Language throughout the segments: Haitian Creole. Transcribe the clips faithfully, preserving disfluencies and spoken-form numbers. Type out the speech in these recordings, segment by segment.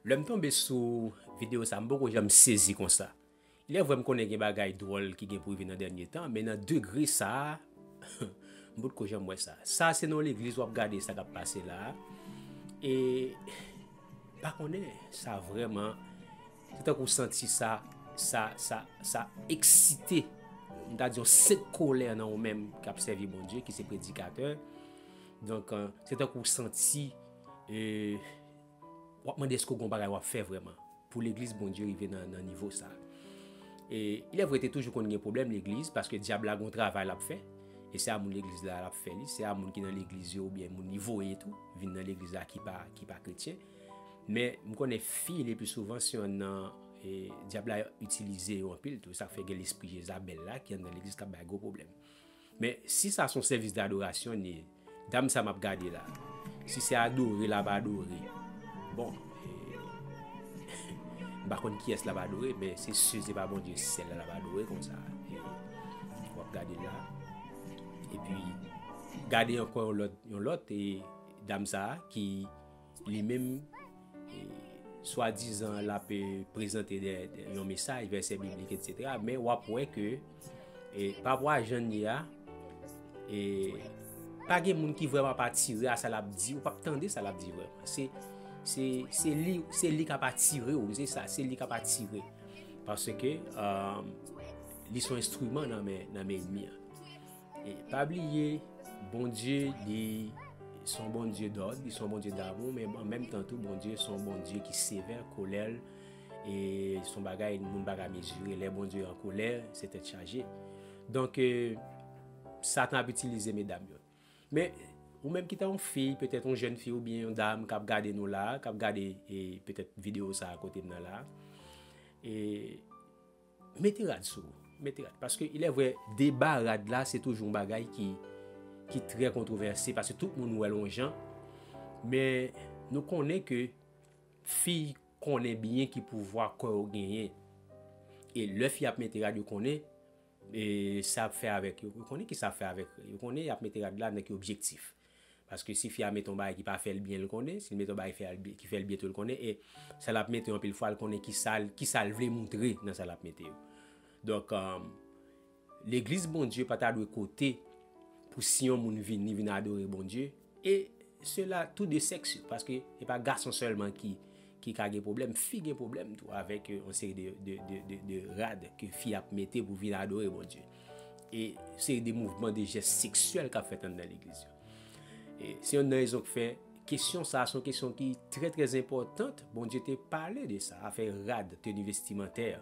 Lè m tonbe sou videyo sa, m poko janm sezi konsa. Ilèvre m konnen gen bagay dwòl ki gen pou rive nan dènye tan, men nan degre sa a, m potko janm wè sa. Sa se nan yon legliz w ap gade sa k ap pase la a. E m pa konnen, sa vrèman, se tankou w santi sa, sa, sa, sa eksite, m ta di yon sent kolè nan ou menm k ap sèvi Bondye, ki se predikatè. Donk, eh, se tankou w santi, eh, w ap mande èske w gen yon bagay w ap fè vrèman pou legliz Bondye rive nan, nan nivo sa. E, ilèvre, te toujou konn gen pwoblèm legliz, paske dyab la gen yon travay l ap fè, e se a moun legliz la l ap fè li, se a moun ki nan legliz yo, oubyen moun li voye tou, vin nan legliz la ki pa, ki pa kretyen. Men, m konnen fi, le pli souvan, se yonn nan, e, dyab la itilize yo anpil tou, sa k fè gen lespri Jezabèl la ki anndan legliz k ap bay gwo pwoblèm. Men, si sa se yon sèvis dadorasyon, ni dam sa m ap gade la, si se adore l ap adore, bon, eh, m pa konn kiyès l ap adore, men se si se pa Bondye sèl la l ap adore konsa. Eh, w ap gade l la. Epi, gade ankò yon lòt, yon lòt, e dam sa a ki li menm, e, swadizan l ap, e, prezante de, de, yon mesaj, vèsè biblik, etsetera, men w ap wè ke, e, pa rapò a jan l ye a, e, pa gen moun ki vrèman ap atire a sa l ap di, ou p ap tande sa l ap di vrèman. Se, se, se li, se li k ap atire w, se sa, se li k ap atire. Paske, um, li se yon enstriman nan men, nan men ènmi an. E pa bliye, Bondye, li se yon Bondye dòd, li se yon Bondye damou, men an menm tan tou, Bondye se yon Bondye ki sevè, kolè l, e se yon bagay moun pa ka mezire. Lè Bondye an kolè, se tèt chaje. Donk, eh, Satan ap itilize medam yo. Men, ou menm ki ta yon fi, petèt yon jèn fi oubyen yon dam k ap gade nou la, k ap gade, eh, petèt videyo sa a kote m nan la, e mete rad sou ou. Mete rad. Paske, ilèvre, deba rad la, se toujou yon bagay ki, ki trè kontwovèse, paske tout moun wè l yon jan. Men, nou konnen ke fi konnen byen ki pouvwa kò yo genyen. E lè fi ap mete rad, yo konnen, e, sa ap fè avèk yo. Yo konnen ki sa ap fè avèk yo. Yo konnen y ap mete rad la nan ki objektif. Paske si fi a mete yon bagay ki pa fè l byen, l konnen. Si l mete yon bagay fè l byen, ki fè l byen tou, l konnen. E sa l ap mete yo anpil fwa, l konnen ki sa l, ki sa l vle moutre nan sa l ap mete yo. Donk, um, legliz Bondye pa ta dwe kote pou si yon moun vini, vin adore Bondye. E sela tou de sèks yo, paske e pa gason sèlman ki, ki ka gen pwoblèm, fi gen pwoblèm tou avèk, eh, yon seri de, de, de, de, de rad ke fi ap mete pou vin adore Bondye. E seri de mouvman, de jès seksyèl k ap fèt anndan legliz yo. E se yonn nan rezon k fè kesyon sa a se yon kesyon ki trè, trè enpòtan. Bondye te pale de sa, afè rad, teni vestimantè.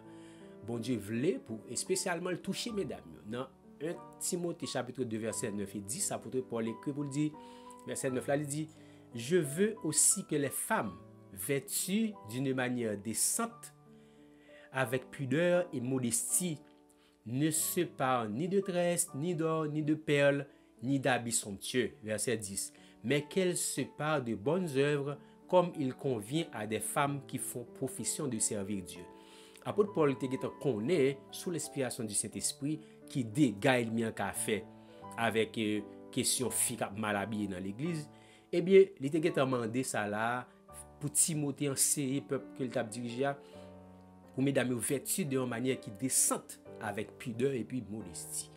Bondye vle pou espesyalman l touche medam yo. Nan en Timote chapit de vèsè nèf e dis, apot Pòl ekri pou l di, vèsè nèf la, li di, Je veux aussi que les femmes, vêtues d'une manière décente, avec pudeur et modestie, ne se parent ni de tresses, ni d'or, ni de perles, ni d'habits somptueux. Verset dix. Mais qu'elles se parent de bonnes œuvres, comme il convient à des femmes qui font profession de servir Dieu. Apot Pòl te gentan konnen, sou lenspirasyon di Sentespri, ki dega ènmi an ka fè avèk, eh, kesyon fi k ap mal abiye nan legliz. Ebyen, li te gentan mande sa la a pou Timote anseye pèp ke l t ap dirije a, pou medam yo vèti de yon manyè ki desant, avèk pidè epi modesti.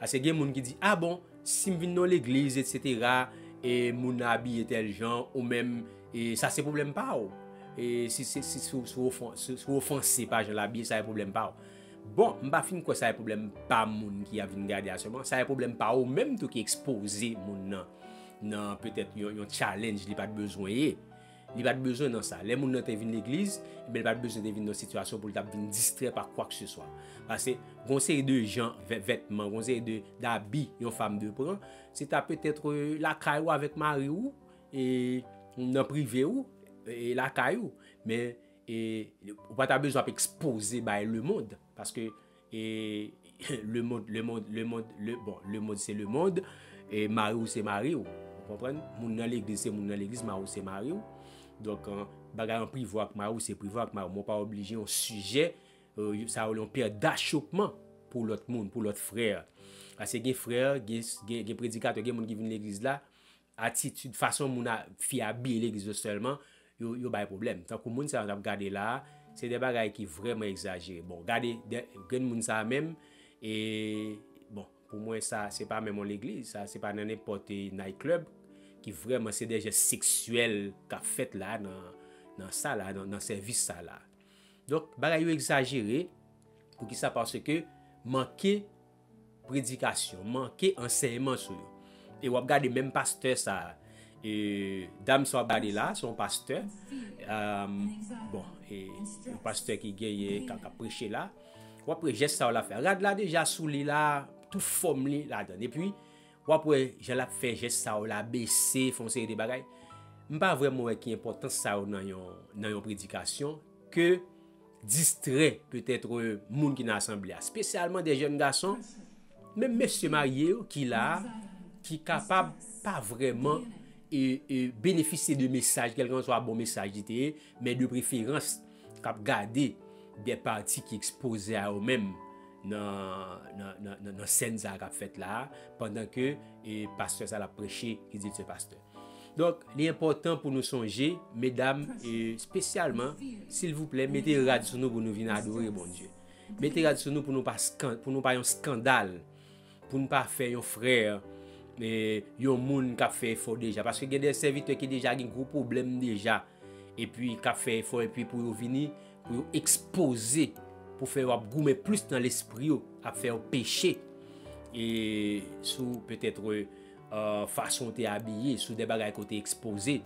Paske gen moun ki di, a bon, si m vin nan yon legliz, etsetera, e moun nan abiye tèl jan, ou menm, e sa se pwoblèm pa w. E si, si, si, si, si w ofan-, si, si w ofanse pa jan l abiye, sa se pwoblèm pa w. Bon, m pa fin kwè sa se pwoblèm pa moun ki ap vin gade a sèlman, sa se pwoblèm pa ou menm tou ki ekspoze moun nan, nan petèt yon, yon challenge li pa t bezwen ye. Li pa t bezwen nan sa. Lè moun nan te vin legliz, ebyen, li pa t bezwen te vin nan sitiyasyon pou l t ap vin distrè pa kwakseswa. Paske, gon seri de jan, vè-, vètman, gon seri de, dabi yon fanm dwe pran, se ta petèt, euh, lakay ou avèk mari ou, e nan prive ou, e lakay ou. Men, e, ou pa ta bezwen ap ekspoze bay lemonn, paske, e, lemonn, lemonn, lemonn, le, bon, lemonn se lemonn, e mari w se mari w, ou konprann? Moun nan legliz se moun nan legliz, mari w se mari w. Donk, an, bagay an prive w ak mari w se prive w ak mari w. Men w pa oblije yon sijè, e, sa yo rele yon pierre d'achoppement pou lòt moun, pou lòt frè. Paske gen frè, gen, gen, gen predikatè, gen moun ki vin legliz la, atitid, fason moun a, fi abiye legliz yo sèlman, yo, yo bay pwoblèm. Tankou moun sa yo n ap gade la a, se de bagay ki vrèman egzajere. Bon, gade, de, grenn moun sa a menm, e, bon, pou mwen, sa, se pa menm yon legliz, sa, se pa nan nenpòt, e, night club, ki vrèman se de jès seksyèl k ap fèt la, nan, nan sa la, nan, nan sèvis sa la. Donk, bagay yo egzajere, poukisa? Paske manke predikasyon, manke ansèyman sou yo. E w ap gade menm pastè sa a, e, dam sa w ap gade la, se yon pastè, e, bon, e, yon pastè ki genyen, k ap, k ap preche la. W ap wè jès sa yo l ap fè. Rad la deja sou li la, tout fòm li ladan. Epi, w ap wè jan l ap fè jès sa yo la, bese, fè yon seri de bagay. M pa vrèman wè ki enpòtans sa yo nan yon, nan yon predikasyon, ke distrè petèt, e, moun ki nan asanble a, espesyalman de jèn gason, menm mesye marye yo ki la a, ki kapab pa vrèman, e, e, benefisye de mesaj, kèlkanswa bon mesaj li te ye, men de preferans, k ap gade de pati ki ekspoze a yo menm nan, nan, nan, nan, nan sèn sa a k ap fèt la a, pandan ke, e, pastè sa a l ap preche, ki di l se pastè. Donk, li enpòtan pou nou sonje, medam, e, espesyalman, silvouplè, mete rad sou nou pou nou vin adore Bondye. Mete rad sou nou pou nou pa skan-, pou nou pa yon eskandal, pou nou pa fè yon frè, e, yon moun k ap fè efò deja. Paske gen de sèvitè ki deja gen gwo pwoblèm deja, epi k ap fè efò, epi pou yo vini, pou yo ekspoze, pou fè yo ap goumen plis nan lespri yo, ap fè yo peche, e sou petèt, e, fason w te abiye, sou de bagay ke w te ekspoze,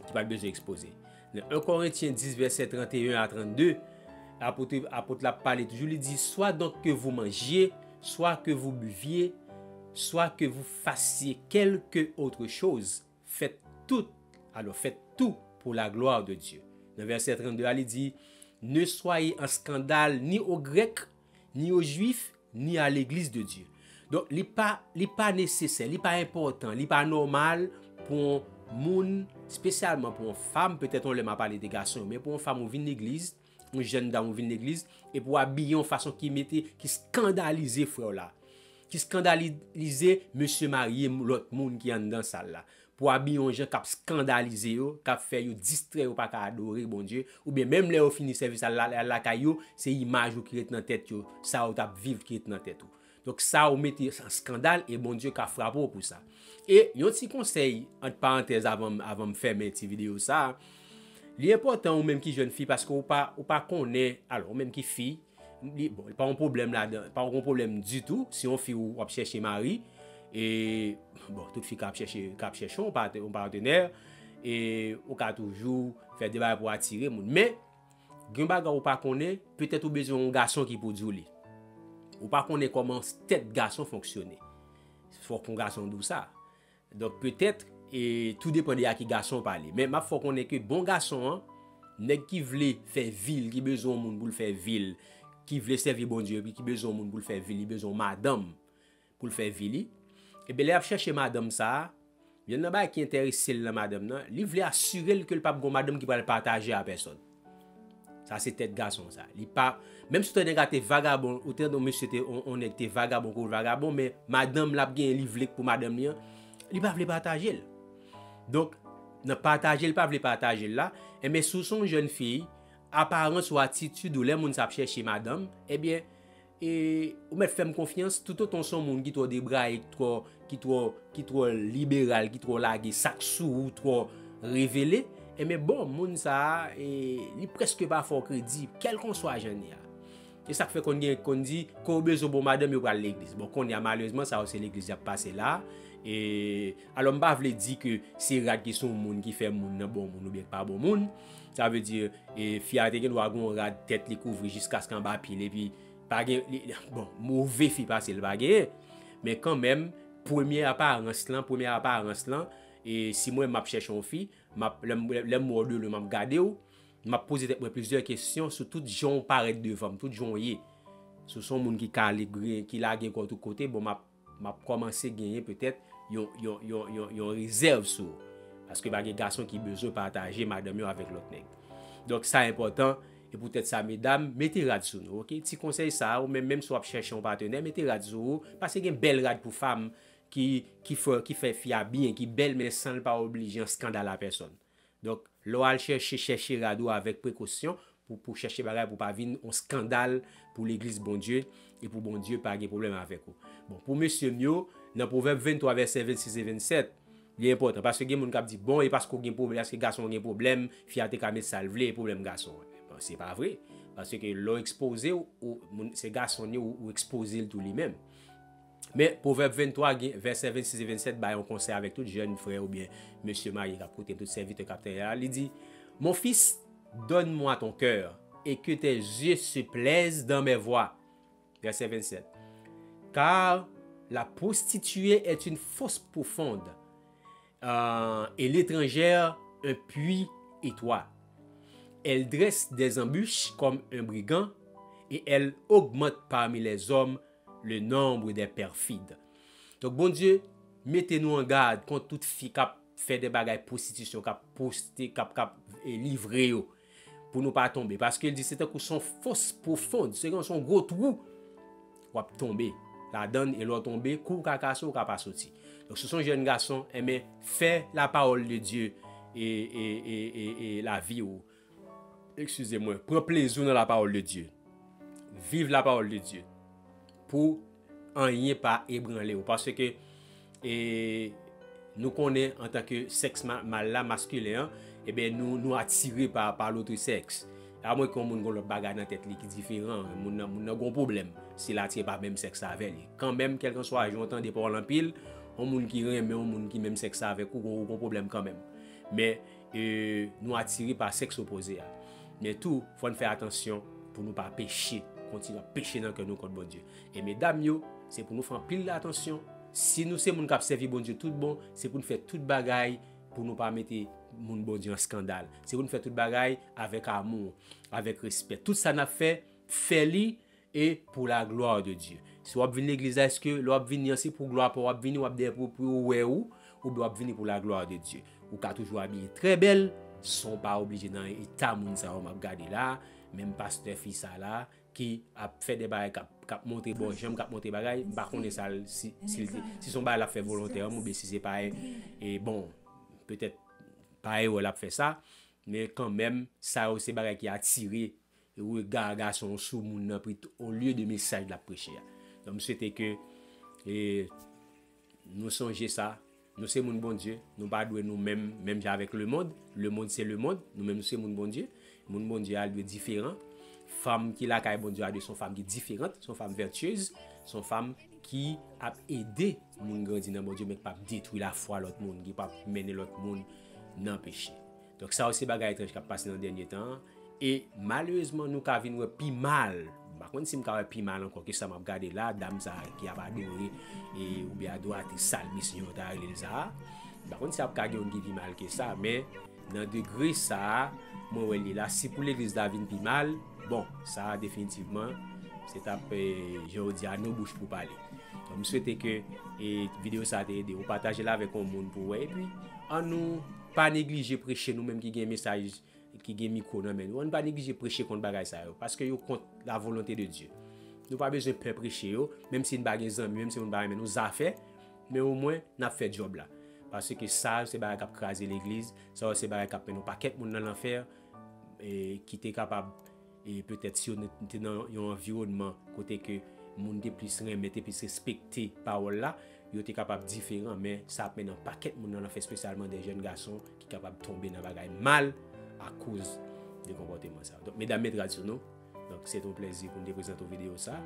ki pa t bezwen ekspoze. Nan en Korentyen dis, vèsè trannteyen a trannde, apot, apot la ap pale toujou, li di, soit donc que vous mangiez, soit que vous buviez, soit que vous fassiez quelque autre chose, faites tout, alors faites tout pour la gloire de Dieu. Nan vèsè trannde a, li di, ne soyez en scandale ni aux Grecs, ni aux Juifs, ni à l'église de Dieu. Donk, li pa, li pa nesesè, li pa enpòtan, li pa nòmal pou yon moun, espesyalman pou yon fanm, petèt yon lè m a pale de gason yo, men pou yon fanm ou vin legliz, yon jèn dam ou vin legliz, epi w abiye yon fason ki mete, ki eskandalize frè w la, ki eskandalize mesye marye lòt moun ki anndan sal la, pou abiye yon jan k ap eskandalize yo, k ap fè yo distrè, yo pa ka adore Bondye, oubyen menm lè yo fini sèvis la, la, la, lakay yo, se imaj ou ki ret nan tèt yo, sa yo t ap viv ki ret nan tèt ou. Donk sa ou mete an eskandal e Bondye ka frape w pou sa. E yon ti konsèy, ant parantèz, avan, avan m fèmen ti videyo sa, li enpòtan ou menm ki jèn fi, paske ou pa, ou pa konnen, alò, ou menm ki fi, li, bon, li pa yon pwoblèm ladan, pa yon pwoblèm ditou, si yon fi ou ap chèche mari, e, bon, tout fi k ap chèche, k ap chèche yon pate-, yon patenè, e ou ka toujou fè de bagay pou atire moun. Men, gen bagay ou pa konnen, petèt ou bezwen yon gason ki pou di w li. Ou pa konnen kòman tèt gason fonksyone. Fòk yon gason di w sa. Donk, petèt, e, tou depann de a ki gason w pale. Men m ap fè w konnen ke bon gason an, nèg ki vle fè vi l, ki bezwen yon moun pou l fè vi l, ki vle sèvi Bondye, epi ki bezwen yon moun pou l fè vi l, li bezwen yon madanm pou l fè vi li. Ebyen, lè y ap chèche madanm sa a, youn nan bagay ki enterese l nan madanm nan, li vle asire l ke l p ap gen yon madanm ki pral pataje a pèsòn. Sa se tèt gason sa. Li pa, menm si w tande nèg la te vagabon, ou tande yon mesye te, yon, yon nèg te vagabon, kou vagabon, men madanm l ap genyen, li vle k pou madanm li an, li pa vle pataje l. Donk, nan pataje l pa vle pataje l la, enben, si w se yon jèn fi, aparans ou, atitid ou, lè moun sa ap chèche madanm, ebyen, e, ou mèt fè m konfyans, toutotan w se yon moun ki twò debraye, ki twò, ki twò, ki twò liberal, ki twò lage, sa k sou ou twò revele, enben, bon, moun sa a, e, li prèske pa fè w kredi, kèlkanswa jan l ye a. E sa k fè konn gen, konn di, ke w bezwen bon madanm, yo pral legliz. Bon, kounye a, malerezman, sa yo se legliz y ap pase la. E, alò, m pa vle di ke se rad ki sou moun ki fè moun nan bon moun oubyen ki pa bon moun. Sa vle di, e, fi a te gen dwa gen yon rad tèt li kouvri jiskaske anba pye l, epi pa gen, li, bon, move fi pase l pa genyen. Men kanmenm, premye aparans lan, premye aparans lan, e si mwen m ap chèche yon fi, m ap, lè m, lè m wè w de lwen, m ap gade w, m ap poze tèt mwen plizyè kesyon sou tout jan w parèt devan m, tout jan w ye. Si w se yon moun ki kale, grenn, ki lage kò w tout kote, bon, m ap, m ap kòmanse genyen petèt yon, yon, yon, yon, yon rezèv sou ou. Paske pa gen gason ki bezwen pataje madanm yo avèk lòt nèg. Donk, sa enpòtan. E poutèt sa, medam, mete rad sou nou, oke? Ti konsèy sa a, ou menm, menm si w ap chèche yon patenè, mete rad sou ou, paske gen bèl rad pou fanm ki, ki fè, ki fè fi a byen, ki bèl, men san l pa oblije an eskandal a pèsòn. Donk, lè w al chèche, chèche rad ou avèk prekosyon pou, pou chèche bagay pou pa vin yon skandal pou legliz Bondye e pou Bondye pa gen pwoblèm avèk ou. Bon, pou mesye m yo, nan Pwovèb venntwa, vèsè vennsis e vennsèt, li enpòtan, paske gen moun k ap di, bon, e paske w gen pwoblèm, paske gason gen pwoblèm, fi a te ka met sa l vle, e pwoblèm gason an. Bon, se pa vre. Paske lè w ekspoze, ou, ou, moun, se gason li, ou, ou ekspoze l tou li menm. Men, Pwovèb venntwa, gen, vèsè vennsis e vennsèt, bay yon konsèy avèk tout jèn frè oubyen mesye marye k ap koute m, tout sèvitè k ap tande la, li di, Mon fils, donne-moi ton cœur, et que tes yeux se plaisent dans mes voies. Vèsè vennsèt. Car la prostituée est une fosse profonde, euh, et l'étrangère un puits étroit. Elle dresse des embûches comme un brigand, et elle augmente parmi les hommes le nombre des perfides. Donk, Bondye, mete nou an gad kont tout fi k ap fè de bagay pwostitisyon, k ap poste, k ap, k ap, e, livre yo, pou nou pa tonbe. Paske l di se tankou se yon fos pwofond, se yon, se yon gwo twou. W ap tonbe ladan l, e lè w tonbe, kou w ka kase, ou ka pa soti. Donk, si w se yon jèn gason, enben, fè lapawòl de Dye e, e, e, e, e lavi w. Eskize mwen, pran plezi w nan lapawòl de Dye. Viv lapawòl de Dye. Pou anyen pa ebranle w. Paske, e, nou konnen antanke sèks ma-, mal la, maskilen an, ebyen, nou, nou atire pa, pa lòt sèks. Amwen ke yon moun gen lòt bagay nan tèt li ki diferan, moun nan, moun nan gen yon pwoblèm si l atire pa menm sèks la avè li. Kanmenm, kèlkanswa jan w tande pawòl anpil, yon moun ki renmen yon moun ki menm sèks la avèk ou, ou gen pwoblèm kanmenm. Men, e, nou atire pa sèks opoze a. Men tou, fò n fè atansyon pou nou pa peche, kontinye ap peche nan kè nou kont Bondye. E medam yo, se pou nou fè anpil atansyon. Si nou se moun k ap sèvi Bondye tout bon, se pou n fè tout bagay pou nou pa mete moun Bondye an skandal. Se pou n fè tout bagay avèk amou, avèk respè. Tout sa n ap fè, fè li e pour la gloire de Dieu. Si w ap vin legliz la, èske lè w ap vini an, se pou glwa pa w w ap vini, w ap dèyè pou, pou yo wè ou, oubyen w ap vini pour la gloire de Dieu? Ou ka toujou abiye trè bèl, san w pa oblije nan eta moun sa yo m ap gade la, menm pastè fi sa la, ki ap fè de bagay, k ap, k ap montre bò janm, k ap montre bagay, m pa konnen sa l, si, si l te, si se yon bagay l ap fè volontèman, oubyen si se pa, e bon, petèt pa erè l ap fè sa, men kanmenm, sa yo se bagay ki atire rega gason sou moun nan pito, olye de mesaj l ap preche a. Donk, m swete ke, e, nou sonje sa, nou se moun Bondye, nou pa dwe nou menm, menm jan avèk lemonn. Lemonn se lemonn, nou menm nou se moun Bondye. Moun Bondye a, l dwe diferan. Fanm ki lakay Bondye a dwe se yon fanm ki diferan, se yon fanm vètyez, se yon fanm ki ap ede moun grandi nan Bondye, men ki p ap detwi lafwa lòt moun, ki p ap mennen lòt moun nan peche. Donk, sa yo se bagay etranj k ap pase nan dènye tan an. E malerezman, nou ka vin wè pi mal. M pa konn si m ka wè pi mal ankò ke sa m ap gade la, dam sa a ki ap adore, e, oubyen adoratris, salmis, jan yo ta rele l sa a. M pa konn si ap ka gen youn ki pi mal ke sa, men nan degre sa a, mwen wè l ye la. Si pou legliz la vin pi mal, bon, sa a definitivman, se t ap, e, jan yo di a, nou bouch pou pale. Donk, m swete ke, e, videyo sa a te ede w. Pataje l avèk yon moun pou w wè. Epi, ann nou pa neglije preche, nou menm ki gen mesaj, ki gen mikwo nan men nou. Ann pa neglije preche kont bagay sa yo, paske yo kont la volonte de Dye. Nou pa bezwen pè preche yo, menm si n pa gen zanmi, menm si moun pa renmen nou zafè, men omwen, n ap fè djòb la. Paske sa yo se bagay k ap kraze legliz, sa yo se bagay k ap mennen yon pakèt moun nan lanfè, e, ki te kapab, e, petèt si yo te nan yon anviwònman kote ke moun te plis renmen, te plis respekte pawòl la, yo te kapab diferan, men sa ap mennen yon pakèt moun nan lanfè, espesyalman de jèn gason ki kapab tonbe nan bagay mal akoz de konpòteman sa yo. Donk, medam, met rad sou nou. Donk, se te yon plèzi pou m te prezante w videyo sa.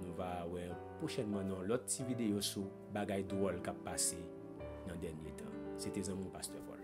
Nou va wè pwochènman nan yon lòt ti videyo sou bagay dwòl k ap pase nan dènye tan. Se te zanmi w, Pastè Paul.